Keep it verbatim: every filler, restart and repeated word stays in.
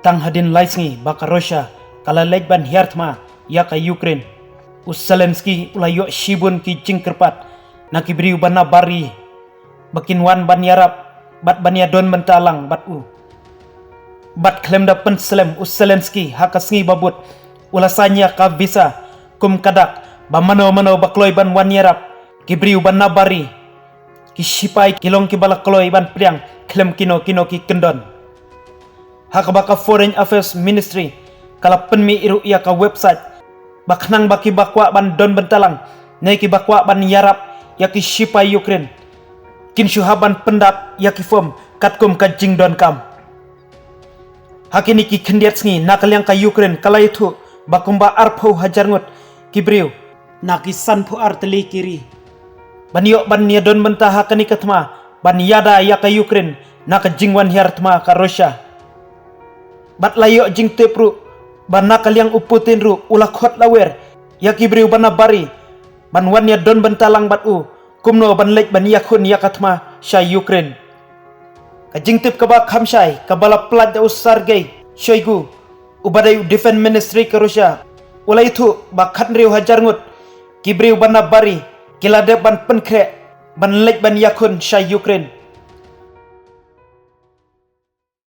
Tang hadien lai sngi ba ka Russia ka la leit ban hiar thma ïa ka Ukraine, u Zelensky u la ïoh shibun ki jingkyrpad na ki briew ba na bar ri ba kin wan ban ïarap bad ban ïadon bynta lang bad u. Bad khlem da pynslem u Zelensky ha ka sngi ba bud, u la sign ïa ka visa kum ka dak ba mano mano ba kloi ban wan ïarap, ki briew ba na bar ri, ki shipai ki long kiba la kloi ban pdiang khlem kino kino ki kyndon. Ha kaba ka Foreign Affairs Ministry ka la pynmih ruh ïa ka website ba khnang ba kiba kwah ban don bynta lang ne kiba kwah ban ïarap ïa ki shipai Ukraine kin shu hap ban pyndap ïa ki form katkum ka jingdonkam. Ha kine ki khyndiat sngi na ka liang ka Ukraine ka la ïathuh ba kumba arphew hajar ngut ki briew na ki sanphew ar tylli ki ri ban ïoh ban ïadon bynta ha kane ka thma ban ïada ïa ka Ukraine na ka jingwan hiar thma ka Russia. Bad la ïoh jingtip ruh ba na ka liang u Putin ruh u la khot la wer ïa ki briew ba na bar ri ban wan ïadon bynta lang bad u kumno ban leit ban ïakhun ïa ka thma sha Ukraine. Ka jingtip kaba kham shai kaba la pynlait da u Sergei Shoigu, uba dei u Defense Ministry ka Russia, u la ïathuh ba khathynriew hajar ngut ki briew ba na bar ri ki la dep ban pynkhreh ban leit ban ïakhun sha Ukraine.